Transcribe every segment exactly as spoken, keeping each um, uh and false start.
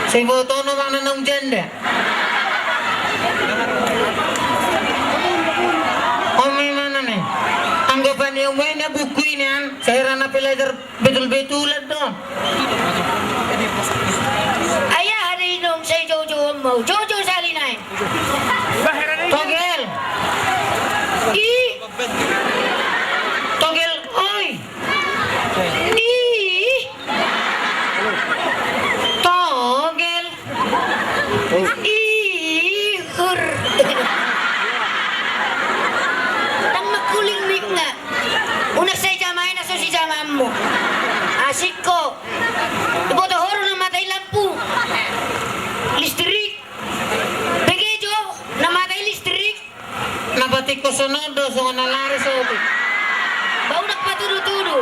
Sai botoon ma na naung janda. On ma imana ne. Anggo panium i na buku i nian, sai ra na pelajar betul-betulan do. Ai aha do i naung sai joujou on ma, joujou sahali nai. Togel. I. Togel, oi. Ih. Togel. Ihur. Ndang mangkuling ninna. Unang sai jama i na so sijamaanmu. Asik ho. Diboto ho do na mate i lampu. Listrik. Bege jo na mate i listrik. Na patik ho songon on do, songon na laris otik. Ba unang patudu-tudu.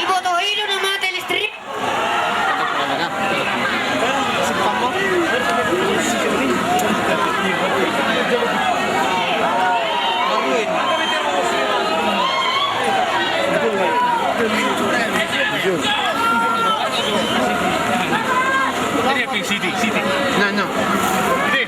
Iboto ho i do na mate listrik. Siti, siti. Na, na. Siti.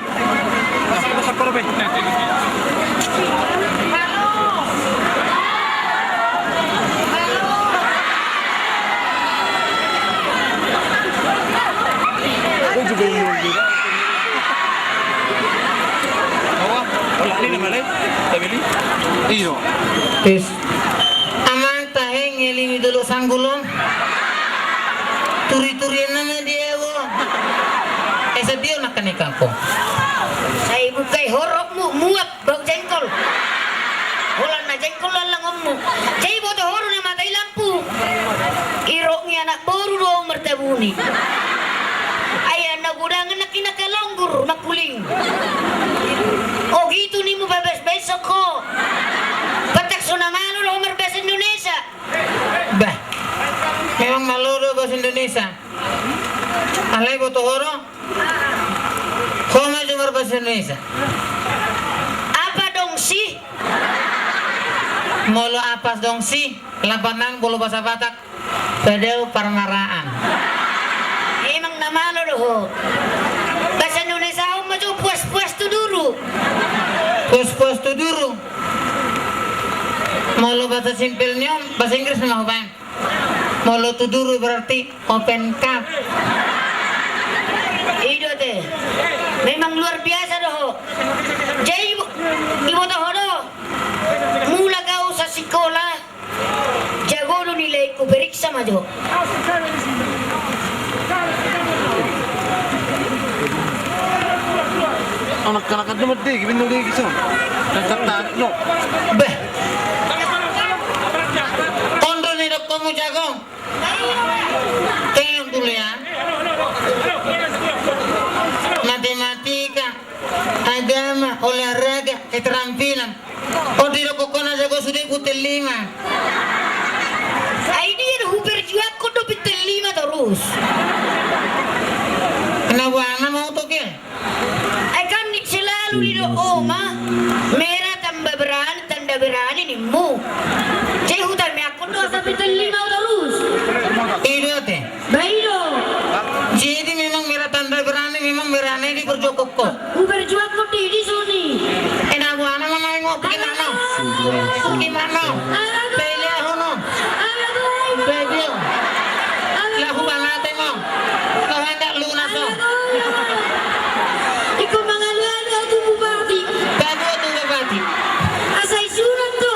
Iyo. Tes. Amang tahe ngelimi dolo sanggul on. Turi-turian nama dia wo. Esa dia nak kena ikan ko. Sai bukai horokmu, muap bau jengkol. Holan na jengkol lan langonmu. Jai boto ho do na mate i lampu. Irok ni anak boru do martabuni. Ai na godang anak ina kalonggur mangkuling. O gitu nimu babes-bes ho. Patak so na malo do ho marbahasa Indonesia. Bah. Memang malo do bahasa Indonesia. Alai boto ho do. Ho ma jo marbahasa Indonesia. Apa dong sih? Molo apa dong sih? Lapanan molo bahasa Batak. Padao parmaraan. Emang na malo do ho. Bahasa Indonesia on ma jo puas-puas tu duru. Puas-puas tu duru. Molo bahasa simpel ni on, bahasa Inggris nama ho baen. Molo tu duru berarti open cup. I do ate. Memang luar biasa do ho. Jadi ibo-, iboto ho do. Mulak au sasikola. Jago do nilaiku, periksa ma jo. Anak-anak ada mati, gimana lagi sana? Tarik no. Beh. On do na nidok hamu jago. Tenang dulu ya. Matematika, agama, olahraga, keterampilan. On didok ho na jago sude, butel lima. Ai dia do huperjuangkon do butel lima torus. Kena buana mau toke. Ai kan selalu didok oma, merah tambah berani, tanda berani nimmu. Jadi hutamiangkon do asa butel lima torus. I do ate. Ba i do. Jadi memang merah tanda berani, memang merah na i diperjuangkon ho. Huperjuangkon do i di soni. Kena buana ma naeng ho, bagaimana? Bagaimana? Bagaimana? Bagaimana? Laho mate ma. Laho angka lunas ho. Ingkon mangalualu au tu bupati. Baen ho tu bupati. Asa isunat do.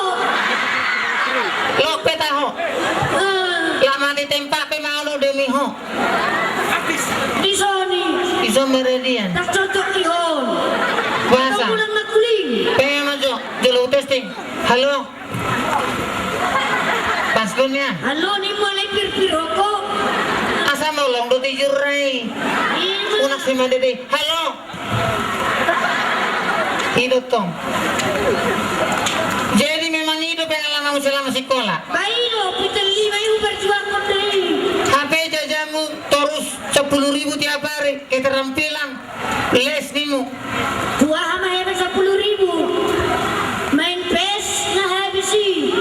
Lope taho. Ah. Laho mate tempat pe mau demi ho. Di soni. Di soni meridian. Tak cocok di hon. Puasa. Atau kurang nakuling. Pe ma jo, jolo testing. Halo. Pas gon ya. Halo, nimmu alai pirpir rokok. Asa molong do tijur rai. Iya. Unak si madede. Halo. I do tong. Jadi memang i do pengalamanmu selama sikola. Ba i do, butel lima i huperjuangkon do i. H P jajamu torus sepuluh ribu tiap hari, keterampilan, les nimmu. Tu aha ma hepeng sepuluh ribu? Main pes na habis i.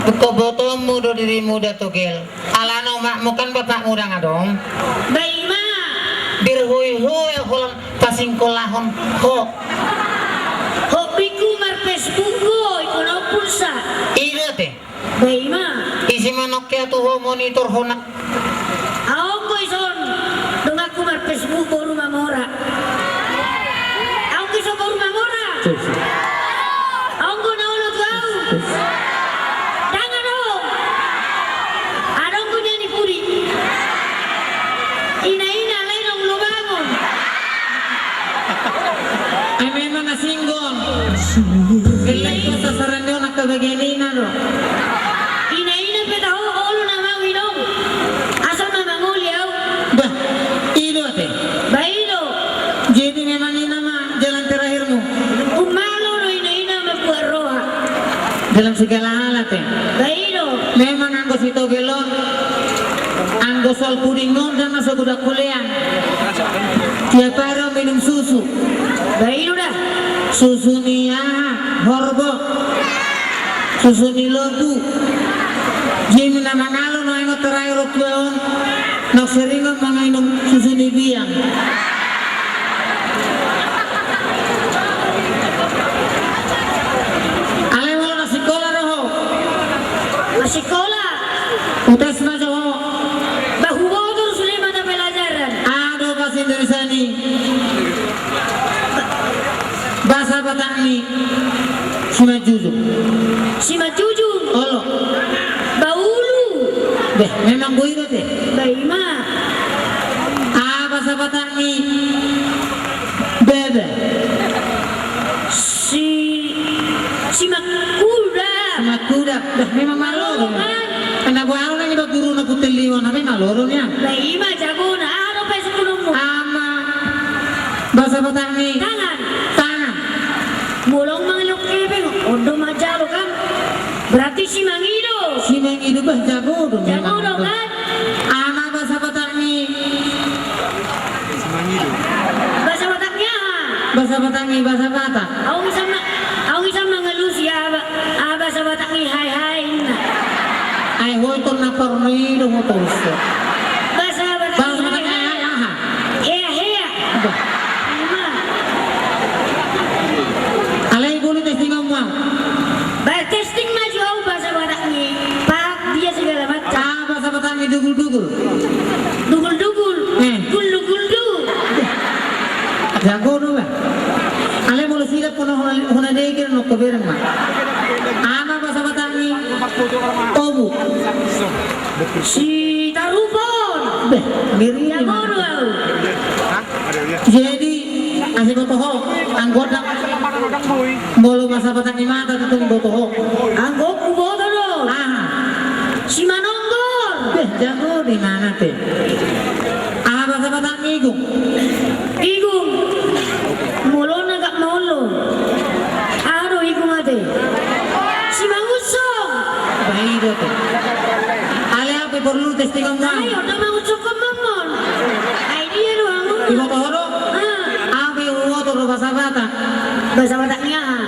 Botoonmu do dirimu da togel. Alana omakmu kan bapakmu ndang adong. Ba i ma. Birhoehoe holan pasingkolahon ho. Hobiku mar-Facebook ho, ingkon pulsa. I do ate. Ba i ma. Ise ma nongke tu ho monitor hona. Ahu anggo ison donganku mar-Facebook boru Mamora. Ahu anggo ison boru Mamora. Ahu anggo na olo tu ahu. Tangan ho. Adong anggo nian i pudi. Ina-ina alai naung lobangon. Ai memang asing on. Gelleng tu sasaran ni on angka bagian ina do. Ina-ina pe taho olo na mau inong. Asal ma mangoli ahu. Bah, i do ate. Ba i do. Jadi memang ina ma jalan terakhirmu. Umalo do ina-ina mambuat roha. Dalam segala hal ate. Ba i do. Memang anggo si togel on. Anggo soal puding on ndang na so godang hulean. Tiap ari on minum susu. Ba i do da. Susu ni aha, horbo. Susu ni lombu. Jimi na mangalo na ingot terakhir on tua on. Naung sering on manginum susu ni biang. Alai molo na sikola do ho. Na sikola. Utes ma jo ho. Ba huboto do sude mata pelajaran. Aha do bahasa Indonesia ni bahasa Batak ni simanjujung? Simanjujung. Olo. Bahulu. Beh, memang boi do ate. Ba i ma. Aha bahasa Batak ni bebe? Si, simakkuda. Simakkuda. Bah, memang malo do. Kan na boha ahu nang iba guru na puntelliwan, memang malo do nian. Ba i ma jagona. Aha do pasahatonmu? Aha ma bahasa Batak ni tangan. Tangan. Molo mangalehon hepeng, on do manjalo kan. Berarti simangido. Simangido, bah, jago do. Jago do kan. Aha ma bahasa Batak ni Bahasa Batak ni aha? Bahasa Batak ni bahasa Batak. Aung ison ma, aung ison mangalusi aha, aha bahasa Batak ni hai hai na. Ai ho ito na porno i do ho torus. Bahasa Batak ni hai hai aha? Hea hea. Bah. Ima. Alai boli testing ma. Ba testing ma jo au bahasa Batak ni. Pak dia segala macam. Aha bahasa Batak ni dugul-dugul? Dugul-dugul. Eh. Guldu-guldu. Jago do ba. Alai molo sida puna hona, hona degel no ko bereng ma. Aha ma bahasa Batak ni tobu? Sitarupon. Beh, ngeri. Jago do au. Jadi, asi boto ho, anggo da. Molo bahasa Batak ni mata tutu boto ho. Anggo huboto do. Aha? Simanonggor. Beh, jago do i ma ate. Aha bahasa Batak ni igung? Igung. Molo na gak maolo. Aha do igung ate? Simangunsong. Ba i do ate. Alai au pe porlu testing on ma. Ayo, na mangunsong on ma on. Ai dia do anggo. Iboto ho do? Ah. Au pe huboto do bahasa Batak. Bahasa Batak ni aha?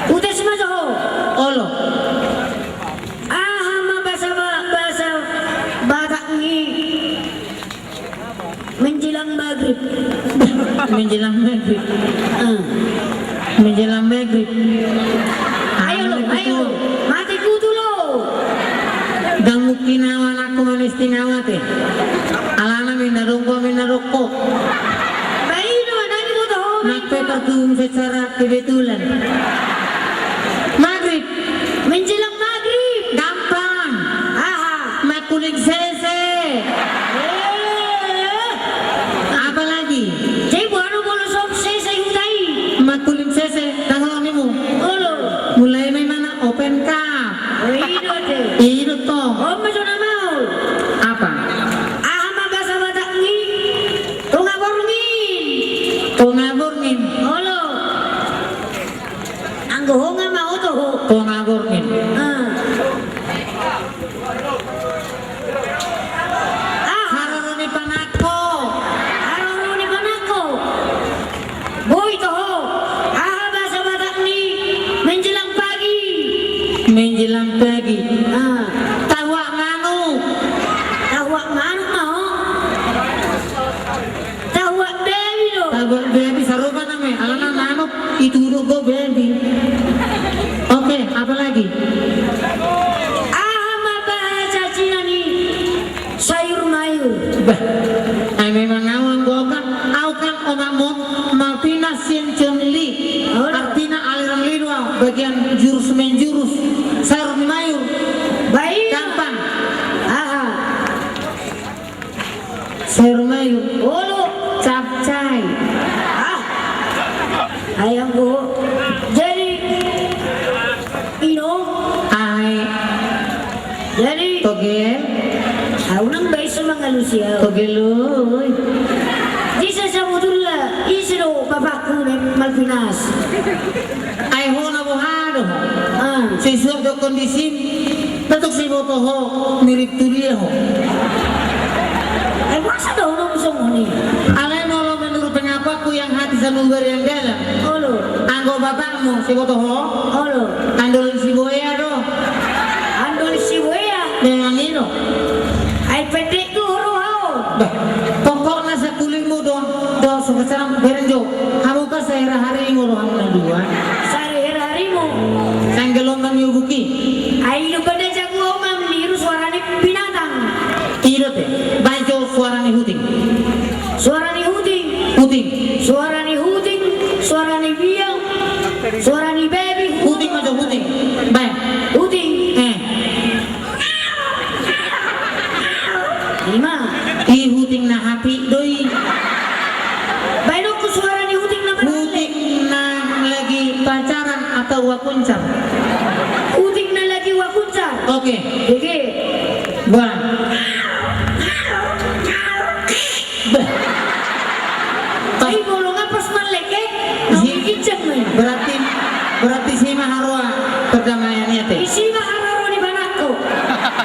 Utes ma jo ho. Olo. Aha ma bahasa ba-, bahasa Batak ni menjelang maghrib? Menjelang maghrib. Ah. Menjelang maghrib. Ayo lo, ayo lo. Mate kutu lo. Ndang mungkin au anakku manesting au ate. Alana minna dongko, minna dongko. Ba i do, nani boto ho. Nang pe terhubung secara kebetulan. Maghrib. Menjelang maghrib. Gampang. Aha? Mangkuling sese. Eh. Apa lagi? Jadi boha do molo sob sese huta i? Mangkuling sese, ndang olo nimu. Olo. Mulai ma imana open cup. Oh, i do ate. I do tong. On ma jo na maol. Apa? Aha ma bahasa Batak ni tonga borngin? Tonga borngin. Olo. Bagi. Ah. Tahuak manuk. Tahuak manuk ma ho. Tahuak babi do. Tahuak babi sarupa nama. Alana manuk itu do go babi. Oke, apa lagi? Aha ma bahasa Cina ni sayur mayur? Bah, ai memang au anggo au kan, au kan omakmu Malvinas sian Chun Li. Artina aliran li do au, bagian jurus menjurus. Sayur mayur. Baik. Gampang. Aha. Sayur mayur. Olo. Capcay. Ah. Ayam go. Jadi ino. Ai. Jadi togel. Au nang baen so mangalusi au. Togel oi. Jadi sabotulna ise do bapakku na Malvinas? Ai ho na boha do ho. Ah. Sesuai do kondisi. Datuk siboto ho mirip tu dia ho. Ai masa do ho na musong ho ni. Alai molo menurut pengakuanku yang hati sanubari yang dalam. Olo. Anggo bapakmu siboto ho. Olo. Andol siboea do. Andol siboea. Memang ino. Ai pendek tu ho roha ho. Bah, pokokna sakulitmu do, do so keserang berenjo. Hamu kan sahera harimu do hamu na dua. Sahera harimu. Sanggelon mami ubuki. Ai do pada jago au mami niru suara ni binatang. Ido te, bajo suara ni huting. Suara ni huting. Huting. Suara ni huting, suara ni biang, suara ni babi. Huting ma jo huting. Bae. Huting. Eh. Ima. I huting na hapi do i. Baen dohononku suara ni huting na mana? Huting na lagi pacaran atau wakuncar. Huting na lagi wakuncar. Oke. Oke. Bah. Bah. Tapi bolonga pas maleke, nau zi-, gijang mai. Berarti, berarti si ma haroa perdamaian i ate. Isi ma haroa ni banakku.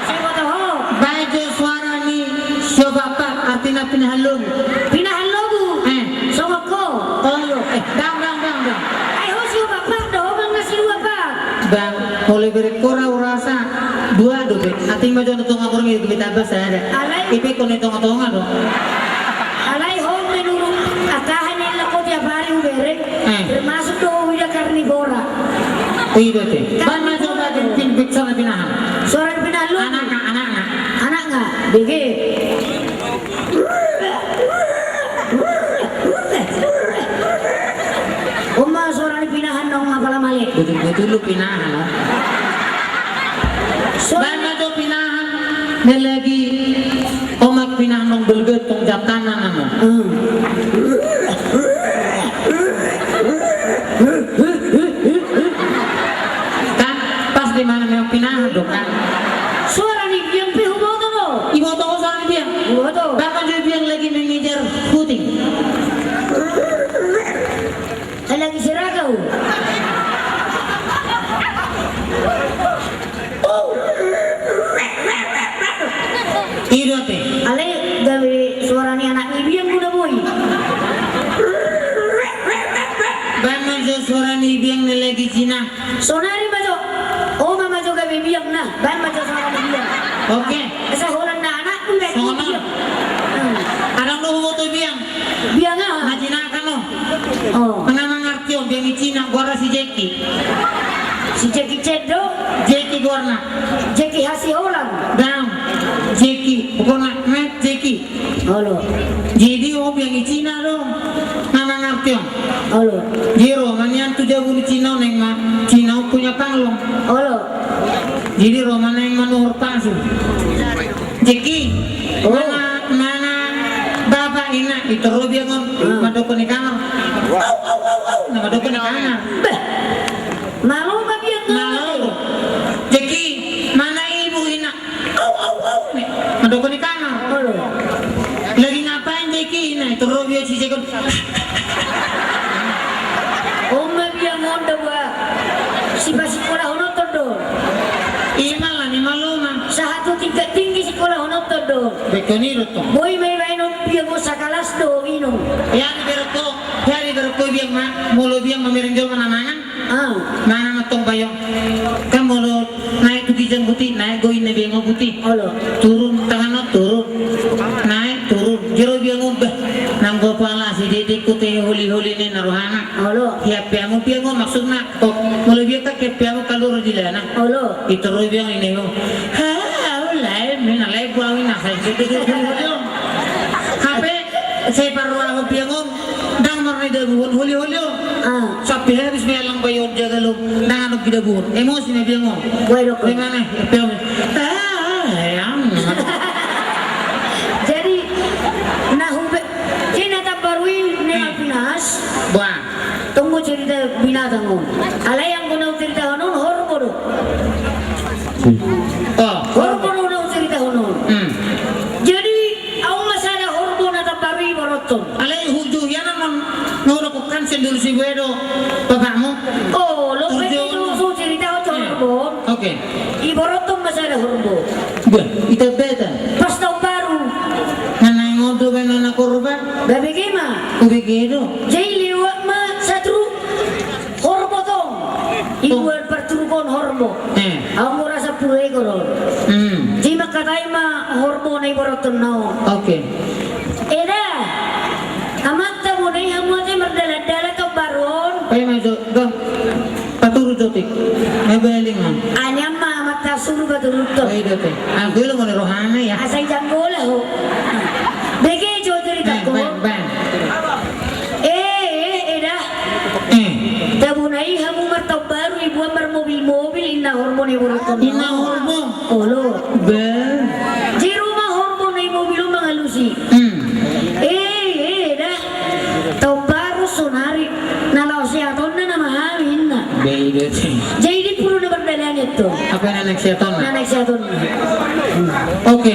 Siapa tahu? Bajo suara ni siobapa artina pinahan lobu. Pinahan lobu. Eh. Songon ho. Olo. Eh, dang, dang, dang, dang. Ai ho siobapa do ho mang na siluapa. Bang, molo berek ho ra urasa dua do be. Ating ma jo na tonga borngin do be tamba sada. Alai. Ipe ho na tonga-tonga do. Alai ho menurut atahan yang lako tiap hari hubereng. Eh. Termasuk do ho ida karnivora. Ida te. Baen ma jo baen pin bicara pinahan. Suara pinahan lobu. Anakna, anakna. Anakna. Bege. Oma suara ni pinahan naung apala male. Betul-betul lu pinahan, ha? Suara. Baen ma jo pinahan, na lagi omak pinahan naung belgetong jatana nama. Hmm. Kan pas di mana memang pinahan do kan. Suara ni biang pe huboto do. Iboto ho suara ni biang. Huboto. Baen ma jo biang lagi mengejar huting. Kan lagi seragau. Ido te. Alai gabe suara ni anak ni biang guna boi. Baen ma jo suara ni biang na lagi jina. Sonari ma jo. Oma ma jo gabe biang na. Baen ma jo suara ni biang. Oke. Asa holan na anakku lagi songon biang. Hmm. Adong do huboto biang. Biang aha? Na jinakan on. Oh. Nga mangarti on biang ni Cina, goarna si Jeki. Si Jeki Chan do? Jeki goarna. Jeki Hasiholan. Dang. Jeki. Pokokna, met Jeki. Olo. Jadi, oh, biang ni Cina do. Nga mangarti on. Olo. Jadi, ro ma nian tu jabu ni Cina on, naeng ma Cina on punya panglong. Olo. Jadi, ro ma naeng manuhor pasu. Jeki, oh. Mana, mana bapa inna, i tor ro biang on, hmm, mandok ni kamar. Au, au, au, au, na mandok ni kamar. Beh. Malo ma biang on. Malo. Jeki, mana ibu inna? Au, au, au, ne. Mandok ni kamar. Olo. Lagi ngapain Jeki inna? I tor ro biang si Jeki on. On ma biang on da ba. Sipasikolahononton do. Ima lah ni malo ma. Sahat tu tingkat tinggi sikolahononton do. Betul ni do tong. Boi ma ibaen on biang on sakalas do inong. Ya ni berko, ya ni berko biang ma, molo biang mamereng jolma na mangan. Ah. Mangan ma tong bayong. Kan molo naik tu Jang buti, naek do inna biang on buti. Olo. Turun, tangan on turun. Naek, turun. Jero biang on, bah. Nanggo pala si Dede kute holi-holi ni na rohana. Olo. Ia biang on, biang on maksudna. Kok, molo biang tak, ia biang on kaluar di lana. Olo. Itu ro biang on inna. Ha, alai, mina lai buang inna. Sai, sai, sai, sai, sai, sai. Hape, sai parroha biang on. Ndang marnida buhon, holi-holi on. Ah. Sampe habis melang bayon jaga lo. Ndang adong didabuhon. Emosi na biang on. Wai dok. Memang eh, biang. Ah, yang. Jadi, na hube, jadi na tambaru i, ne, hmm, Alpinas. Wah. Tunggu cerita binatang on. Alai yang guna cerita on, horbo do. Oh. Horbo do na cerita on. Hmm. Jadi, au masada horbo na tambaru i boroton. Alai hujur ya naman. Nora ko kan sendul si Wedo, bapakmu? Oh, lo pe itu so cerita o horbo. Oke. Iboroton masada horbo. Bah, ita beta. Pas taon baru. Nana ngodo bena na korban. Babege ma. Ubege do. Jadi lewat ma satru horbo tong. Ibuan parturukon horbo. Eh. Au mura sapulu ekor. Hmm. Jadi makatai ma horbo na iboroton nao. Oke. Eda, amanta bona i hamu ate mardalan-dalan taon baru on. Pai ma jo, do. Paturu jotik. Mebelingan. Anyam ma amanta suru paturu to. Pai do te. Anggo ilo mone rohana ya. Asai janggola ho. Bege jo cerita ko. Bang, bang. Eh, eh, eda. Eh. Tabona i hamu martaon baru ibuan marmobil-mobil inna horbo na iboroton. Inna horbo. Olo. Be. Jero ma horbo na i mobil on mangalusi. Hmm. Eh, eh, eda. Taon baru sonari. Na laos sehatonna nama hami inna. Be, ida te. Jadi puru na berdalani to. Apa na naik sehatonna? Na naik sehatonna. Oke.